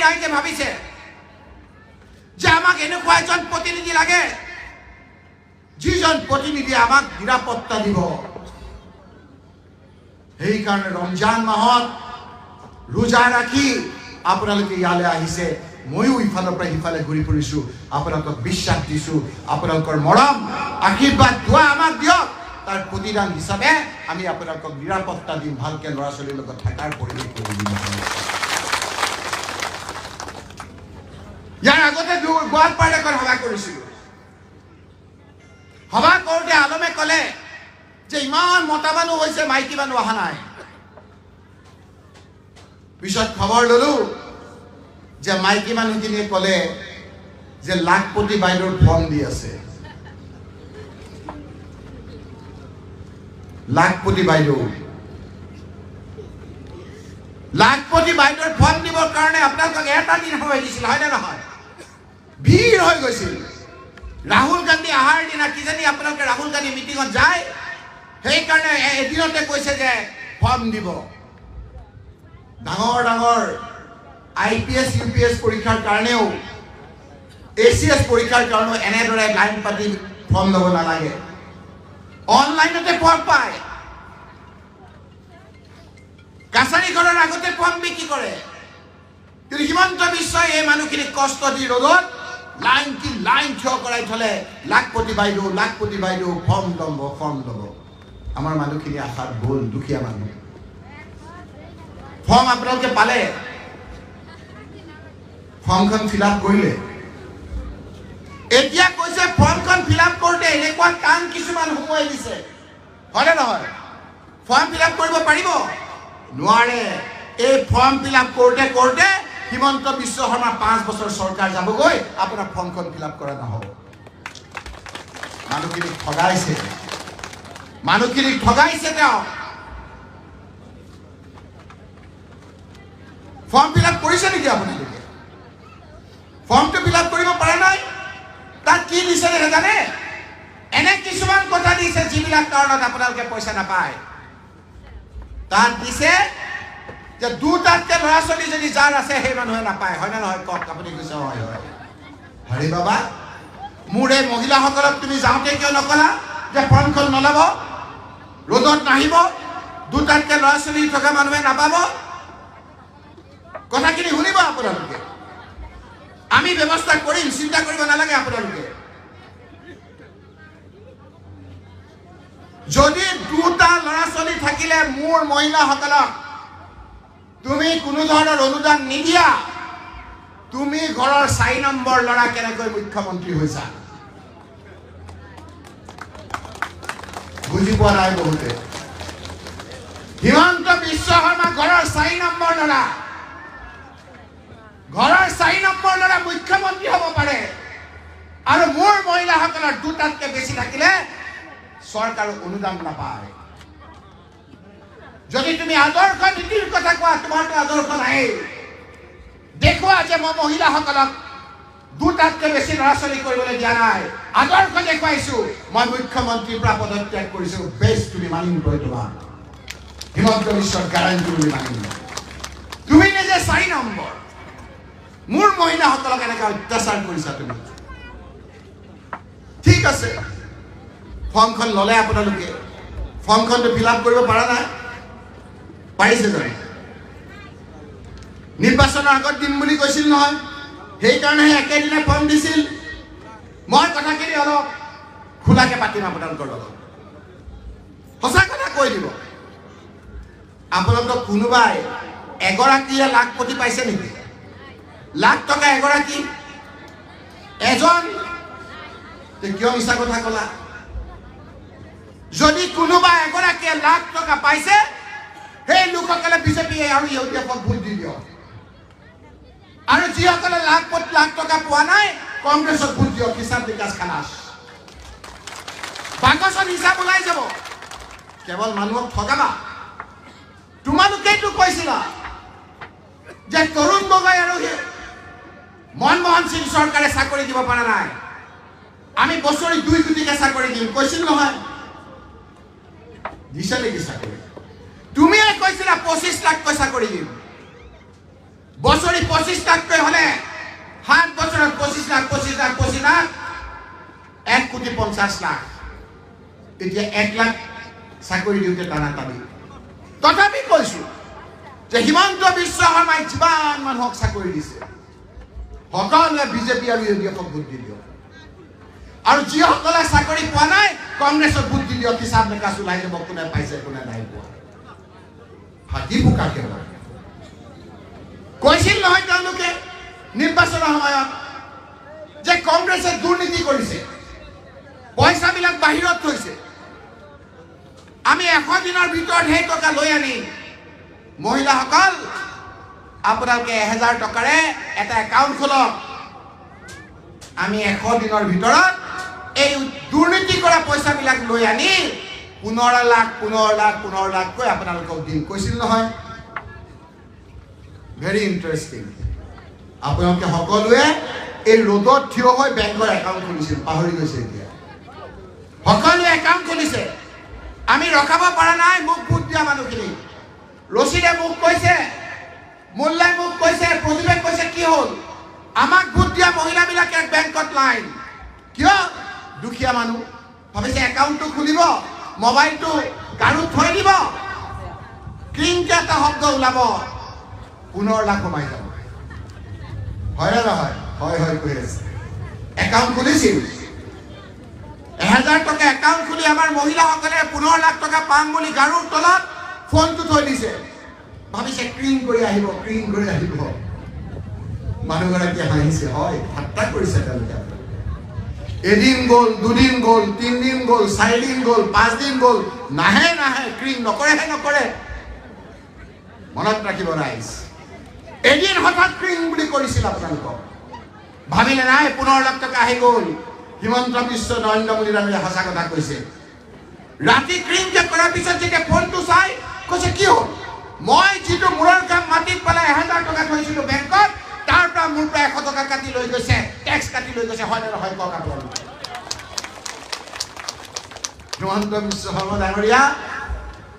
ৰাইজে ভাবিছে যে আমাক এনেকুৱা এজন প্ৰতিনিধি লাগে যিজন প্ৰতিনিধিয়ে আমাক নিৰাপত্তা দিব। সেইকাৰণে ৰমজান মাহত ৰোজা ৰাখি আপোনালোকে ইয়ালৈ আহিছে। ময়ো ইফালৰ পৰা সিফালে ঘূৰি ফুৰিছোঁ, আপোনালোকক বিশ্বাস দিছোঁ, আপোনালোকৰ মৰম আশীৰ্বাদ দোৱা আমাক দিয়ক, তাৰ প্ৰতিদান হিচাপে আমি আপোনালোকক নিৰাপত্তা দিম, ভালকৈ ল'ৰা ছোৱালীৰ লগত থকাৰ পৰিৱেশ কৰি দিম। ইয়াৰ আগতে গোৱালপাৰাত এখন সভা কৰিছিলোঁ। সভা কৰোঁতে আলমে ক'লে যে ইমান মতা মানুহ হৈছে, মাইকী মানুহ অহা নাই। পিছত খবৰ ল'লো যে মাইকী মানুহখিনিয়ে ক'লে যে লাখপতি বাইদেউৰ ফৰ্ম দি আছে, লাখপতি বাইদেউ, লাখপতি বাইদেউৰ ফৰ্ম দিবৰ কাৰণে আপোনালোকক এটা দিন সময় দিছিল, হয়নে নহয়? ভিৰ হৈ গৈছিল। ৰাহুল গান্ধী অহাৰ দিনা কিজানি আপোনালোকে ৰাহুল গান্ধী মিটিঙত যায়, সেইকাৰণে এদিনতে কৈছে যে ফৰ্ম দিব। ডাঙৰ ডাঙৰ IPS UPS পৰীক্ষাৰ কাৰণেও, ACS পৰীক্ষাৰ কাৰণেও এনেদৰে লাইন পাতি ফৰ্ম ল'ব নালাগে, অনলাইনতে ফৰ্ম পায়। কাছাৰী ঘৰৰ আগতে ফৰ্ম বিক্ৰী কৰে। কিন্তু হিমন্ত বিশ্বই এই মানুহখিনিক কষ্ট দি ৰ'দত লাইন কি লাইন থিয় কৰাই থলে, লাখপতি বাইদেউ, লাখপতি বাইদেউ, ফৰ্ম ল'ব, ফৰ্ম ল'ব। আমাৰ মানুহখিনি আশাত গ'ল, দুখীয়া মানুহ। ফৰ্ম আপোনালোকে পালে, ফৰ্মখন ফিল আপ কৰিলে। এতিয়া কৈছে ফৰ্মখন ফিল আপ কৰোঁতে এনেকুৱা কাম কিছুমান সোমোৱাই দিছে, হয়নে নহয়? ফৰ্ম ফিল আপ কৰিব পাৰিব নোৱাৰে। এই ফৰ্ম ফিল আপ কৰোঁতে কৰোঁতে হিমন্ত বিশ্ব শৰ্মাৰ 5 বছৰ চৰকাৰ যাবগৈ, আপোনাৰ ফৰ্মখন ফিল আপ কৰা নহ'ব। মানুহখিনিক ঠগাইছে, মানুহখিনিক ঠগাইছে তেওঁ। ফৰ্ম ফিল আপ কৰিছে নেকি আপোনালোকে? ফৰ্মটো ফিল আপ কৰিব পৰা নাই, তাত কি দিছে জানে? এনে কিছুমান কথা দিছে যিবিলাক কাৰণত আপোনালোকে পইচা নাপায়। তাত দিছে যে দুটাতকে ল'ৰা ছোৱালী যদি যাৰ আছে সেই মানুহে নাপায়, হয়নে নহয় কওক? আপুনি কৈছে হয় হয়। হৰি বাবা, মোৰ এই মহিলাসকলক তুমি যাওঁতে কিয় নকলা যে ফৰ্মখন নল'ব, ৰ'দত নাহিব, দুটাতকে ল'ৰা ছোৱালী থকা মানুহে নাপাব? কথাখিনি শুনিব আপোনালোকে। আমি ব্যৱস্থা কৰিম, চিন্তা কৰিব নালাগে আপোনালোকে। যদি দুটা ল'ৰা ছোৱালী থাকিলে মোৰ মহিলাসকলক তুমি কোনো ধৰণৰ অনুদান নিদিয়া, তুমি ঘৰৰ 4 নম্বৰ ল'ৰা কেনেকৈ মুখ্যমন্ত্ৰী হৈছা? বুজি পোৱা নাই বহুতে। হিমন্ত বিশ্ব শৰ্মা ঘৰৰ 4 নম্বৰ ল'ৰা, ঘৰৰ 4 নম্বৰ ল'ৰা মুখ্যমন্ত্ৰী হ'ব পাৰে, আৰু মোৰ মহিলাসকলৰ দুটাতকৈ বেছি থাকিলে চৰকাৰৰ অনুদান নাপায়। যদি তুমি আদৰ্শ নীতিৰ কথা কোৱা, তোমাৰতো আদৰ্শ নাই। দেখুওৱা যে মই মহিলাসকলক দুটাতকৈ বেছি ল'ৰা ছোৱালী কৰিবলৈ দিয়া নাই, আদৰ্শ দেখুৱাইছো, মই মুখ্যমন্ত্ৰীৰ পৰা পদত্যাগ কৰিছো, বেছ তুমি মানিম তই তোমাক হিমন্ত বিশ্বৰ গাৰাণ্টি বুলি মানিম। তুমি নিজে 4 নম্বৰ, মোৰ মহিলাসকলক এনেকৈ অত্যাচাৰ কৰিছা তুমি। ঠিক আছে, ফৰ্মখন ল'লে আপোনালোকে, ফৰ্মখনটো ফিল আপ কৰিব পৰা নাই, পাৰিছে জানো? নিৰ্বাচনৰ আগত দিম বুলি কৈছিল নহয়, সেইকাৰণেহে একেদিনা ফৰ্ম দিছিল। মই কথাখিনি অলপ খোলাকে পাতিম আপোনালোকৰ লগত, সঁচা কথা কৈ দিব। আপোনালোকক কোনোবাই এগৰাকীয়ে লাখপতি পাইছে নেকি? লাখ টকা এগৰাকী, এজন? কিয় মিছা কথা ক'লা? যদি কোনোবা এগৰাকীয়ে লাখ টকা পাইছে, সেই লোকসকলে বিজেপি আৰু ইউডিএফক ভোট দি দিয়ক, আৰু যিসকলে লাখ লাখ টকা পোৱা নাই কংগ্ৰেছক ভোট দিয়ক। হিচাপ নিকাচ খালাচ, বাকচত হিচাপ ওলাই যাব। কেৱল মানুহক ঠগাবা। তোমালোকেইতো কৈছিলা যে তৰুণ গগৈ আৰু মনমোহন সিং চৰকাৰে চাকৰি দিব পৰা নাই, আমি বছৰি 2 কোটিকে চাকৰি দিম, কৈছিল নহয়? দিছে নেকি চাকৰি? তুমিয়ে কৈছিলা 25 লাখকৈ চাকৰি দিম, বছৰি 25 25 লাখকৈ হ'লে 7 বছৰত 25 লাখ 25 লাখ 25 লাখ 1 কোটি 50 লাখ। এতিয়া 1 লাখ চাকৰি দিওঁতে টানা টানি। তথাপি কৈছো যে হিমন্ত বিশ্ব শৰ্মাই যিমান মানুহক চাকৰি দিছে সকলোৱে বিজেপি আৰু ইউ ডি এফক ভোট দি দিয়ক, আৰু যিসকলে চাকৰি পোৱা নাই কংগ্ৰেছক ভোট দি দিয়ক। হিচাপ নিকাচ ওলাই যাব কোনে পাইছে কোনে নাই পোৱা। ফাঁকি পোকা কেৱল কৈছিল নহয় তেওঁলোকে নিৰ্বাচনৰ সময়ত যে কংগ্ৰেছে দুৰ্নীতি কৰিছে, পইচাবিলাক বাহিৰত থৈছে, আমি 100 দিনৰ ভিতৰত সেই টকা লৈ আনিম। মহিলাসকল, আপোনালোকে 1000 টকাৰে এটা একাউণ্ট খোলক, আমি 100 দিনৰ ভিতৰত এই দুৰ্নীতি কৰা পইচাবিলাক লৈ আনি 15 লাখ 15 লাখ 15 লাখকৈ আপোনালোকক দিম। কৈছিল নহয়? Very interesting. আপোনালোকে সকলোৱে এই ৰ'দত থিয় হৈ বেংকৰ একাউণ্ট খুলিছিল, পাহৰি গৈছে এতিয়া। সকলোৱে একাউণ্ট খুলিছে, আমি ৰখাব পৰা নাই মোক ভোট দিয়া মানুহখিনি। ৰচিদে মোক কৈছে, মোল্লাই মোক কৈছে, প্ৰদীপে কৈছে, কি হ'ল আমাক ভোট দিয়া মহিলাবিলাকে বেংকত লাইন কিয়? দুখীয়া মানুহ ভাবিছে একাউণ্টটো খুলিব, মোবাইলটো গাৰুত থৈ দিব, ক্ৰিংকে এটা শব্দ ওলাব, 15 লাখ সোমাই যাব। হয় নে নহয়? হয় হয় কৈ আছে। একাউণ্ট খুলিছিল, 1000 টকা একাউণ্ট খুলি আমাৰ মহিলাসকলে 15 লাখ টকা পাম বুলি গাৰুৰ তলত ফোনটো থৈ দিছে। ভাবিছে ক্ৰিং কৰি আহিব, ক্ৰিং কৰি আহিব। মানুহগৰাকীয়ে হাঁহিছে, হয় ঠাট্টা কৰিছে তেওঁলোকে। এদিন গ'ল, দুদিন গ'ল, তিনদিন গ'ল, চাৰিদিন গ'ল, 5 দিন গ'ল, নাহে নাহে, ক্ৰিং নকৰেহে নকৰে। মনত ৰাখিব ৰাইজ, এদিন হঠাৎ ক্ৰিং বুলি কৰিছিল আপোনালোকক, ভাবিলে নাই 15 লাখ টকা আহি গ'ল। হিমন্ত বিশ্ব নৰেন্দ্ৰ মোদী ডাঙৰীয়া সঁচা কথা কৈছে। ৰাতি ক্ৰিংকে কৰাৰ পিছত যেতিয়া ফোনটো চাই কৈছে কি হ'ল, মই যিটো মূৰৰ কাম মাটিত পেলাই 1000 টকা থৈছিলোঁ বেংকত, তাৰ পৰা মোৰ পৰা 100 টকা কাটি লৈ গৈছে, টেক্স কাটি লৈ গৈছে। হয় নে নহয় কওক আপোনালোকে? হিমন্ত বিশ্ব শৰ্মা ডাঙৰীয়া,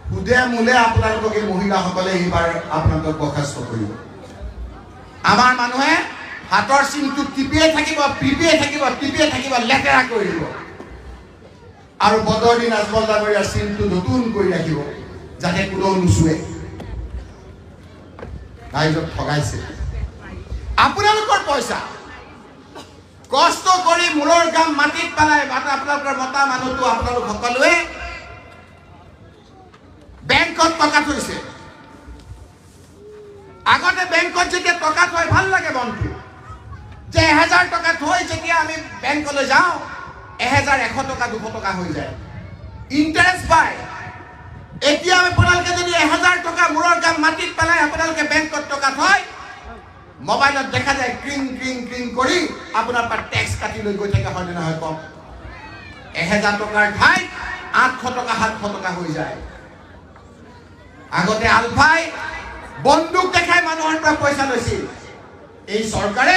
সুদে মূলে আপোনালোকক এই মহিলাসকলে এইবাৰ আপোনালোকক বৰ্খাস্ত কৰিব। আমাৰ মানুহে হাতৰ চিনটো টিপিয়ে থাকিব, টিপিয়ে থাকিব, টিপিয়ে থাকিব, লেতেৰা কৰি দিব। আৰু বদৰুদ্দিন আজমল ডাঙৰীয়াৰ চিনটো নতুন কৰি ৰাখিব যাতে কোনেও নুচুৱে। ৰাইজক ঠগাইছে। আপোনালোকৰ পইচা কষ্ট কৰি মূৰৰ গাম মাটিত পেলাই আপোনালোকৰ মতা মানুহটো আপোনালোক সকলোৱে বেংকত টকা থৈছে। আগতে বেংকত যেতিয়া টকা থৈ ভাল লাগে মনটো, যে 1000 টকা থৈ যেতিয়া আমি বেংকলৈ যাওঁ 1100 টকা 200 টকা হৈ যায়, ইণ্টাৰেষ্ট পায়। এতিয়া আপোনালোকে যদি 1000 টকা মূৰৰ গাম মাটিত পেলাই আপোনালোকে বেংকত টকা থয়, মোবাইলত দেখা যায় ক্ৰিং ক্ৰিং ক্ৰিং কৰি আপোনাৰ পৰা টেক্স কাটি লৈ গৈ থাকে। হয়নে নহয় কওক? 1000 টকাৰ ঠাইত 800 টকা 700 টকা হৈ যায়। আগতে আলফাই বন্দুক দেখাই মানুহৰ পৰা পইচা লৈছিল। এই চৰকাৰে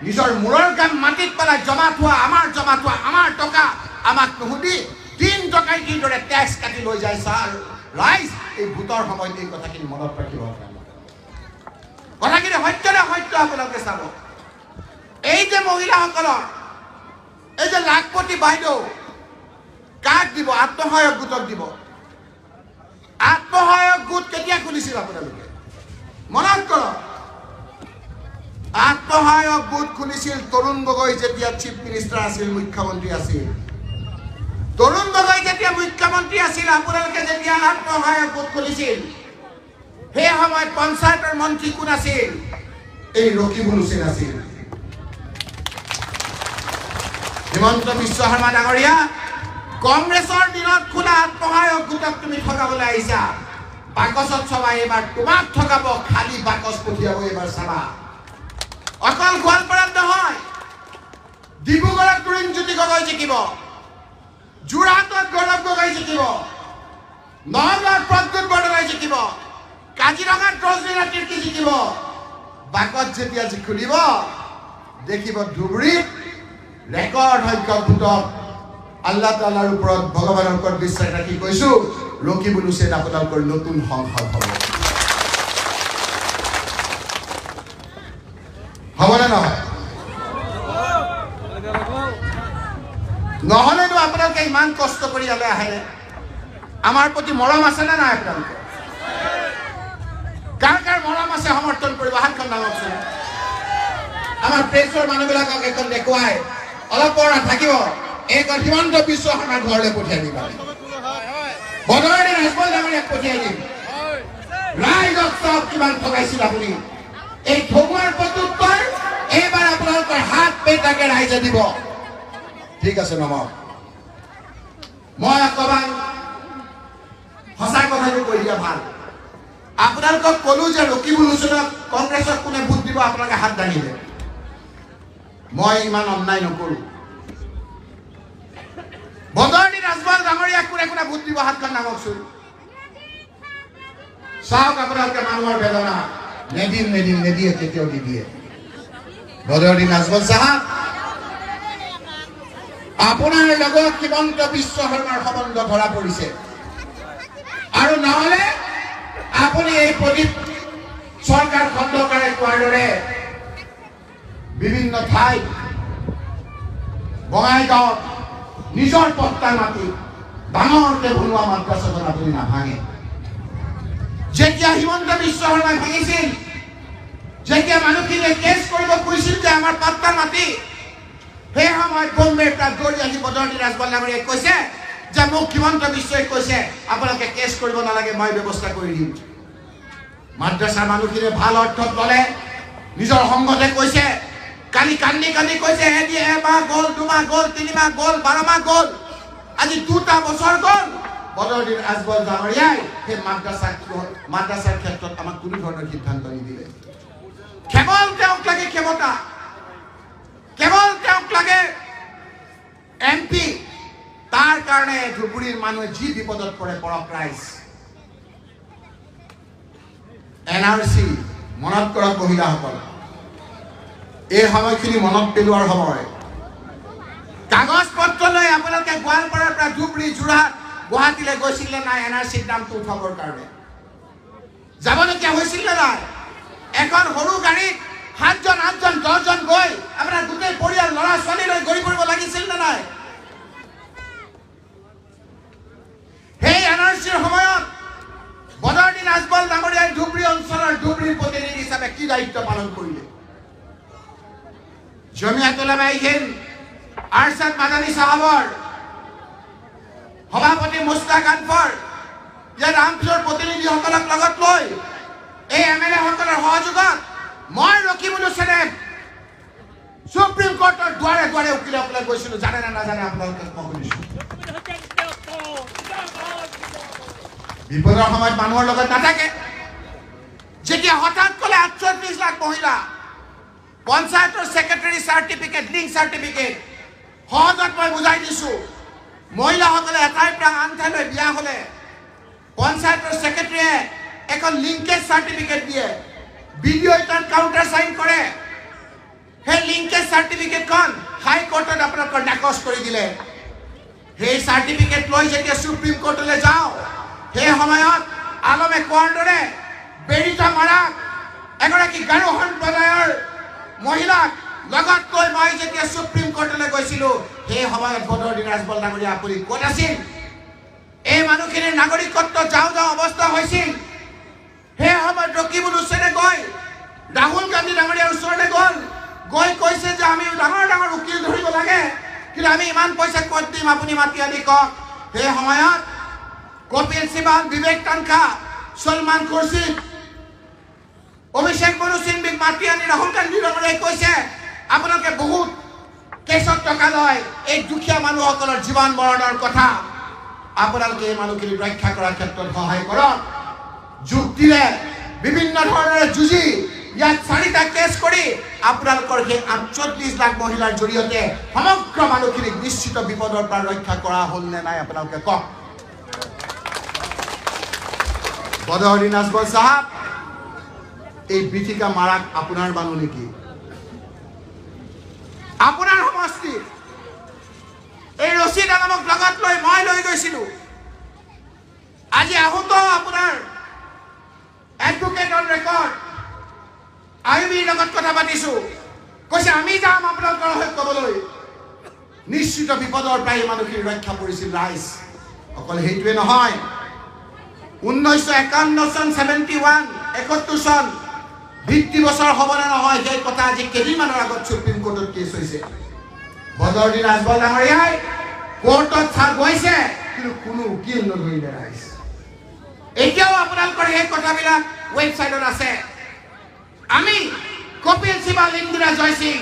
নিজৰ মূৰৰ কাম মাটিত পেলাই জমা থোৱা আমাৰ জমা থোৱা আমাৰ টকা আমাক নুসুধি 3 টকাই কিদৰে টেক্স কাটি লৈ যায় ছাৰ। ৰাইজ, এই ভোটৰ সময়ত এই কথাখিনি মনত ৰাখিব। কথাখিনি সত্য নে সত্য আপোনালোকে চাব। এই যে মহিলাসকলৰ এই যে লাখপতি বাইদেউ কাক দিব? আত্মসহায়ক গোটক দিব। আত্মসহায়ক গোট কেতিয়া খুলিছিল আপোনালোকে মনত কৰক? আত্মসহায়ক গোট খুলিছিল তৰুণ গগৈ যেতিয়া চিফ মিনিষ্টাৰ আছিল, মুখ্যমন্ত্ৰী আছিল। তৰুণ গগৈ যেতিয়া মুখ্যমন্ত্ৰী আছিল, আপোনালোকে যেতিয়া আত্মসহায়ক গোট খুলিছিল, সেই সময়ত পঞ্চায়তৰ মন্ত্ৰী কোন আছিল? এই ৰকিবুল হুছেইন আছিল। হিমন্ত বিশ্ব শৰ্মা ডাঙৰীয়া, কংগ্ৰেছৰ দিনত খোলা আত্মসহায়ক গোটক তুমি ঠগাবলৈ আহিছা। বাকচত চাবা, এইবাৰ তোমাক ঠগাব, খালী বাকচ পঠিয়াব এইবাৰ চাবা। অকল গোৱালপাৰাত নহয়, ডিব্ৰুগড়ত তৰুণজ্যোতি গগৈ জিকিব, যোৰহাটত গৌৰৱ গগৈ জিকিব, নগাঁৱত প্ৰদ্যুৎ বৰদলৈ জিকিব, কাজিৰঙাত ৰজনীনা তিৰ্কী জিকিব। বাকচ যেতিয়া খুলিব দেখিব ধুবুৰীত ৰেকৰ্ড সংখ্যক ভোটত আল্লাহ তাআলাৰ ওপৰত, ভগৱানৰ ওপৰত বিশ্বাস ৰাখি কৈছো, ৰকিবুল হুছেইন আপোনালোকৰ নতুন সংসদ হ'ব। নহয়? নহ'লেতো আপোনালোকে ইমান কষ্ট কৰি ইয়ালৈ আহে। আমাৰ প্ৰতি মৰম আছে নে নাই আপোনালোকৰ? কাৰ কাৰ মৰম আছে সমৰ্থন কৰিব, হাতখন ডাঙৰচোন। আমাৰ প্ৰেছৰ মানুহবিলাকক এইখন দেখুৱাই অলপ পৰ নাথাকিব, এইখন হিমন্ত বিশ্ব শৰ্মাৰ ঘৰলৈ পঠিয়াই দিবা, বদৰুদ্দিন আজমল ডাঙৰীয়াক পঠিয়াই দিম। ৰাইজক চাওক কিমান ঠগাইছিল আপুনি। এই ঠগোৱাৰ প্ৰত্যুত্তৰ এইবাৰ আপোনালোকৰ হাত পেটাকে ৰাইজে দিব। ঠিক আছে, নমক মই অকণমান সঁচা কথাটো কৈ দিয়া ভাল। আপোনালোকক ক'লো যে ৰকিবুল হুছেইনক কংগ্ৰেছক কোনে ভোট দিব, আপোনালোকে হাত দাঙিলে। মই ইমান অন্যায় নকৰোঁ। বদৰুদ্দিন আজমল ডাঙৰীয়াক কোনে কোনে ভোট দিব, হাতখন ডাঙকচোন। চাওক আপোনালোকে মানুহৰ বেদনা। নেদিম নেদিম নিদিয়ে, কেতিয়াও নিদিয়ে। বদৰুদ্দিন আজমল চাহাব, আপোনাৰ লগত হিমন্ত বিশ্ব শৰ্মাৰ সম্বন্ধ ধৰা পৰিছে। আৰু নহ'লে আপুনি এই প্ৰদীপ চৰকাৰ খণ্ডকাৰে কোৱাৰ দৰে বিভিন্ন ঠাইত বঙাইগাঁৱত নিজৰ পট্টা মাটি ডাঙৰকে বনোৱা মাদ্ৰাছাখন আপুনি নাভাঙে। যেতিয়া হিমন্ত বিশ্ব শৰ্মাই ভাঙিছিল, যেতিয়া মানুহখিনিয়ে কেছ কৰিব খুজিছিল যে আমাৰ পাট্টাৰ মাটি, সেই সময়ত বম্বেৰ পৰা দৌৰি আহি বদৰুদ্দিন আজমল ডাঙৰীয়াই কৈছে যে মোক হিমন্ত বিশ্বই কৈছে আপোনালোকে কেছ কৰিব নালাগে, মই ব্যৱস্থা কৰি দিম। মাদ্ৰাছাৰ মানুহখিনিয়ে ভাল অৰ্থত ল'লে, নিজৰ সংগতে কৈছে, কালি কান্দি কান্দি কৈছে এমাহ গ'ল, দুমাহ গ'ল, তিনিমাহ গ'ল, 12 মাহ গ'ল, আজি 2টা বছৰ গ'ল। বদৰুদ্দিন আজমল ডাঙৰীয়াই সেই মাদ্ৰাছাৰ ক্ষেত্ৰত আমাক কোনো ধৰণৰ সিদ্ধান্ত নিদিলে। কেৱল তেওঁক লাগে ক্ষমতা, কেৱল তেওঁক লাগে এম পি। তাৰ কাৰণে ধুবুৰীৰ মানুহে যি বিপদত পৰে পৰক ৰাইজ। এন আৰ চি মনত কৰক মহিলাসকল, এই সময়খিনি মনত পেলোৱাৰ সময়। কাগজ পত্ৰ লৈ আপোনালোকে গোৱালপাৰাৰ পৰা ধুবুৰী, যোৰহাট, গুৱাহাটীলৈ গৈছিল নে নাই এন আৰ চিৰ নামটো উঠাবৰ কাৰণে? যাবলগীয়া হৈছিল নে নাই? এখন সৰু গাড়ীত 7জন 8জন 10জন গৈ আপোনাৰ গোটেই পৰিয়াল ল'ৰা ছোৱালী লৈ ঘূৰি ফুৰিব লাগিছিল নে নাই? সেই এন আৰ চিৰ সময়ত বদৰুদ্দিন আজমল ডাঙৰীয়াই ধুবুৰী অঞ্চলৰ ধুবুৰীৰ প্ৰতিনিধি হিচাপে কি দায়িত্ব পালন কৰিলে? জমিয়াত উলামায়ে হিন্দ আৰছাদ মাদানী চাহাবৰ সভাপতি মুস্তাক আনফৰ ইয়াত আমছুৰ প্ৰতিনিধিসকলক লগত লৈ এই এম এল এসকলৰ সহযোগত মই ৰকিবুল হুছেইনে সুপ্ৰিম কোৰ্টৰ দুৱাৰে দুৱাৰে উকিলসকলে গৈছিলো। জানে নে নাজানে আপোনালোকে? মই শুনিছো। বিপদৰ সময়ত মানুহৰ লগত নাথাকে। যেতিয়া হঠাৎ ক'লে 48 লাখ মহিলা, পঞ্চায়তৰ ছেক্ৰেটাৰী চাৰ্টিফিকেট, লিংক চাৰ্টিফিকেট, সহজত মই বুজাই দিছো। মহিলাসকলে এঠাইৰ পৰা আন ঠাইলৈ বিয়া হ'লে পঞ্চায়তৰ ছেক্ৰেটাৰীয়ে এখন লিংকেজ চাৰ্টিফিকেট দিয়ে, বি ডি অ'ই তাত কাউণ্টাৰ চাইন কৰে। সেই লিংকেজ চাৰ্টিফিকেটখন হাইকোৰ্টত আপোনালোকৰ নাকচ কৰি দিলে। সেই চাৰ্টিফিকেট লৈ যেতিয়া সুপ্ৰিম কোৰ্টলৈ যাওঁ, সেই সময়ত আলমে কোৱাৰ দৰে বেৰিতা মাৰাক এগৰাকী গাৰো সম্প্ৰদায়ৰ মহিলাক লগত লৈ মই যেতিয়া সুপ্ৰিম কোৰ্টলৈ গৈছিলো, সেই সময়ত বদৰুদ্দিন আজমল ডাঙৰীয়া আপুনি ক'ত আছিল? এই মানুহখিনিৰ নাগৰিকত্ব যাওঁ যাওঁ অৱস্থা হৈছিল। সেই সময়ত ৰকিবুল হুছেইনে গৈ ৰাহুল গান্ধী ডাঙৰীয়াৰ ওচৰলৈ গ'ল, গৈ কৈছে যে আমি ডাঙৰ ডাঙৰ উকিল ধৰিব লাগে, কিন্তু আমি ইমান পইচা ক'ত দিম, আপুনি মাতি আনি কওক। সেই সময়ত কপিল সিবাল, বিবেক তানখা, সলমান খুৰশ্বিদ, অভিষেক মনু সিংভিক মাতি আনি ৰাহুল গান্ধী ডাঙৰীয়াই কৈছে আপোনালোকে বহুত কেছত টকা লয়, এই দুখীয়া মানুহসকলৰ জীৱন মৰণৰ কথা আপোনালোকে এই মানুহখিনিক ৰক্ষা কৰাৰ ক্ষেত্ৰত সহায় কৰক। যুক্তিৰে বিভিন্ন ধৰণেৰে যুঁজি ইয়াত 4টা কেছ কৰি আপোনালোকৰ সেই 48 লাখ মহিলাৰ জৰিয়তে সমগ্ৰ মানুহখিনিক নিশ্চিত বিপদৰ পৰা ৰক্ষা কৰা হ'ল নে নাই আপোনালোকে কওক। বদৰুদ্দিন আজমল চাহাব, এই বিথিকা মাৰাক আপোনাৰ মানুহ নেকি? আপোনাৰ সমষ্টি এই ৰচিদ আলমক লগত লৈ মই লৈ গৈছিলো। আজি আহোঁতেও আপোনাৰ এডভোকেট অন ৰেকৰ্ড আইবিৰ লগত কথা পাতিছো। কৈছে আমি যাম আপোনালোকৰ হৈ ক'বলৈ। নিশ্চিত বিপদৰ পৰা এই মানুহখিনি ৰক্ষা পৰিছিল ৰাইজ। অকল সেইটোৱে নহয়, 1951 চন, 71, 71 চন ভিত্তি বছৰ হ'বনে নহয় সেই কথা আজি কেইদিনমানৰ আগত সুপ্ৰিম কোৰ্টত কেছ হৈছে। বদৰুদ্দিন আজমল ডাঙৰীয়াই কোৰ্টত গৈছে, কিন্তু কোনো উকিল নধৰিলে ৰাইজ। এতিয়াও আপোনালোকৰ সেই কথাবিলাক ৱেবছাইটত আছে। আমি কপিল চিবাল, ইন্দিৰা জয়সিং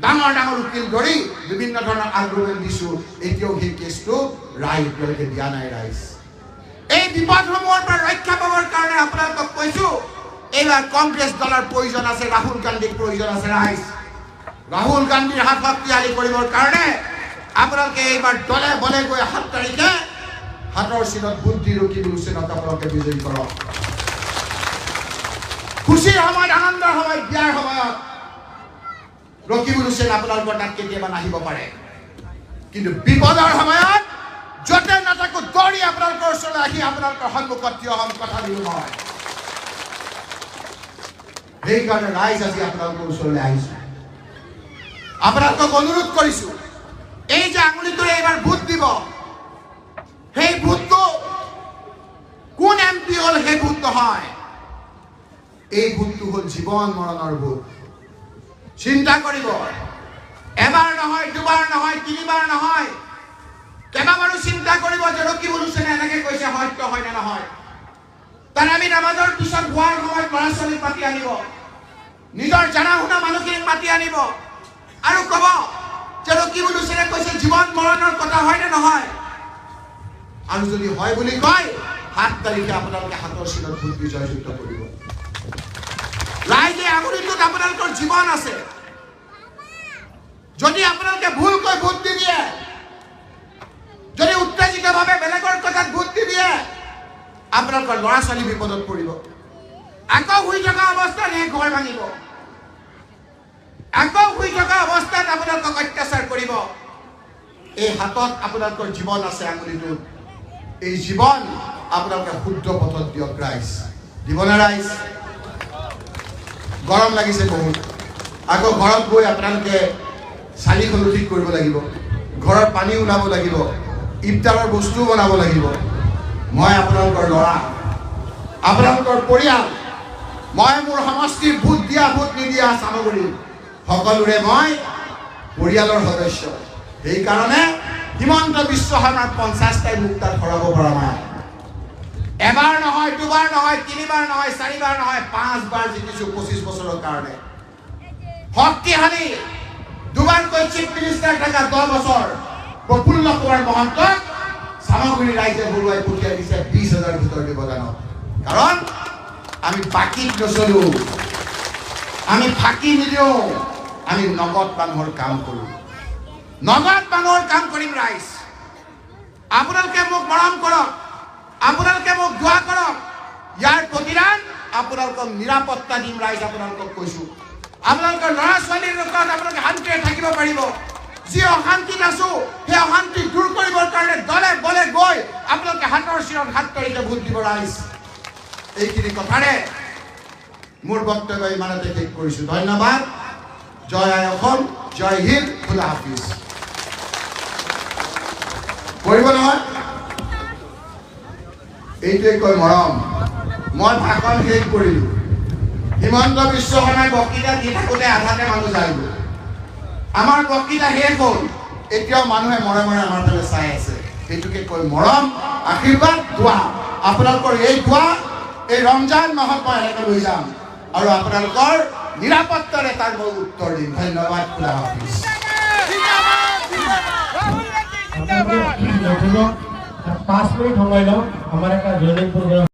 ডাঙৰ ডাঙৰ উকিল ধৰি বিভিন্ন ধৰণৰ আৰ্গুমেণ্ট দিছোঁ, এতিয়াও সেই কেছটো ৰায় এতিয়ালৈকে দিয়া নাই ৰাইজ। এই বিপদসমূহৰ পৰা ৰক্ষা পাবৰ কাৰণে আপোনালোকক কৈছোঁ, এইবাৰ কংগ্ৰেছ দলৰ প্ৰয়োজন আছে, ৰাহুল গান্ধীক প্ৰয়োজন আছে ৰাইজ। ৰাহুল গান্ধীৰ হাত শক্তিশালী কৰিবৰ কাৰণে আপোনালোকে এইবাৰ দলে বলে গৈ 7 তাৰিখে হাতৰ চিনত ভোট দি ৰকিবুল হুছেইনক আপোনালোকে বিজয়ী কৰক। খুচিৰ সময়ত, আনন্দৰ সময়ত, বিয়াৰ সময়ত ৰকিবুল হুছেইন আপোনালোকৰ তাত কেতিয়াবা নাহিব পাৰে, কিন্তু বিপদৰ সময়ত য'তে নাথাকো দৌৰি আপোনালোকৰ ওচৰলৈ আহি আপোনালোকৰ সন্মুখত থিয় হ'ম, কথা দিলোঁ মই। সেইকাৰণে ৰাইজ আজি আপোনালোকৰ ওচৰলৈ আহিছোঁ, আপোনালোকক অনুৰোধ কৰিছোঁ, এই যে আঙুলিটোৰে এইবাৰ ভোট দিব, সেই ভোটটো কোন এম পি হ'ল সেই ভোট নহয়, এই ভোটটো হ'ল জীৱন মৰণৰ ভোট। চিন্তা কৰিব, এবাৰ নহয়, দুবাৰ নহয়, তিনিবাৰ নহয়, কেইবাবাৰো চিন্তা কৰিব যে ৰকিবুল হুছেইনে এনেকে কৈছে সত্য হয় নে নহয়। তাৰ আমি নামাজৰ পিছত হোৱাৰ সময়ত ল'ৰা ছোৱালীক মাতি আনিব, নিজৰ জানা শুনা মানুহখিনিক মাতি আনিব আৰু ক'ব যে ৰকিবুল হুছেইনে কৈছে জীৱন মৰণৰ কথা হয় নে নহয়। আৰু যদি হয় বুলি কয়, 7 তাৰিখে আপোনালোকে হাতৰ চিনত ভোট দি জয়যুক্ত কৰিব। ৰাইজে আঙুলিটোত আপোনালোকৰ জীৱন আছে। যদি আপোনালোকে ভুলকৈ ভোট দি দিয়ে, যদি উত্তেজিতভাৱে বেলেগৰ কথাত ভোট দি দিয়ে, আপোনালোকৰ ল'ৰা ছোৱালী বিপদত পৰিব। আকৌ শুই থকা অৱস্থাত সেই ঘৰ ভাঙিব, আকৌ শুই থকা অৱস্থাত আপোনালোকক অত্যাচাৰ কৰিব। এই হাতত আপোনালোকৰ জীৱন আছে আঙুলিটোত, এই জীৱন আপোনালোকে শুদ্ধ পথত দিয়ক ৰাইজ। দিবনে ৰাইজ? গৰম লাগিছে বহুত, আকৌ ঘৰত গৈ আপোনালোকে চালিখনো ঠিক কৰিব লাগিব, ঘৰৰ পানী ওলাব লাগিব, ইফতাৰৰ বস্তুও বনাব লাগিব। মই আপোনালোকৰ ল'ৰা, আপোনালোকৰ পৰিয়াল, মই মোৰ সমষ্টিৰ ভোট দিয়া ভোট নিদিয়া চামগুৰি সকলোৰে মই পৰিয়ালৰ সদস্য। সেইকাৰণে হিমন্ত বিশ্ব শৰ্মাৰ 50টাই মুখ তাত ভৰাব পৰা নাই। এবাৰ নহয়, দুবাৰ নহয়, তিনিবাৰ নহয়, চাৰিবাৰ নহয়, 5বাৰ জিকিছো 25 বছৰৰ কাৰণে। শক্তিশালী দুবাৰকৈ চিফ মিনিষ্টাৰ থকা 10 বছৰ প্ৰফুল্ল কুমাৰ মহন্তক চামগুৰি ৰাইজে হৰুৱাই পঠিয়াই দিছে 20,000 ভোটৰ ব্যৱধানত। কাৰণ আমি বাকীত নচলো, আমি ফাঁকি নিদিওঁ, আমি নগদ মানুহৰ কাম কৰোঁ, নগদ মানুহৰ কাম কৰিম ৰাইজ। আপোনালোকে মোক মৰম কৰক, আপোনালোকে মোক দোৱা কৰক, ইয়াৰ প্ৰতিদান আপোনালোকক নিৰাপত্তা দিম ৰাইজ। আপোনালোকক কৈছোঁ, আপোনালোকৰ ল'ৰা ছোৱালীৰ লগত আপোনালোকে শান্তিৰে থাকিব পাৰিব। যি অশান্তিত আছো সেই অশান্তি দূৰ কৰিবৰ কাৰণে দলে বলে গৈ আপোনালোকে হাতৰ চিৰত 7 তাৰিখে ভোট দিব ৰাইজ। এইখিনি কথাৰে মোৰ বক্তব্য ইমানতে শেষ কৰিছোঁ। ধন্যবাদ। জয় আই অসম, জয় হিন্দ, খুদা হাফিজ। কৰিব নহয়, এইটোৱে কয় মৰম। মই ভাষণ শেষ কৰিলোঁ। হিমন্ত বিশ্ব শৰ্মাই বক্তৃতা দি থাকোঁতে আধাতে মানুহ যায়গৈ। আমাৰ বক্তৃতা শেষ হ'ল, এতিয়াও মানুহে মৰে মৰে আমাৰ ফালে চাই আছে। সেইটোকে কয় মৰম, আশীৰ্বাদ, দোৱা। আপোনালোকৰ এই দোৱা এই ৰমজান মাহত মই এনেকৈ লৈ যাম আৰু আপোনালোকৰ নিৰাপত্তাৰে তাৰ মই উত্তৰ দিম। ধন্যবাদ, খুদা হাফিজ। 5 মিনিট সময় লওঁ, আমাৰ এটা জইনিং প্ৰগ্ৰাম।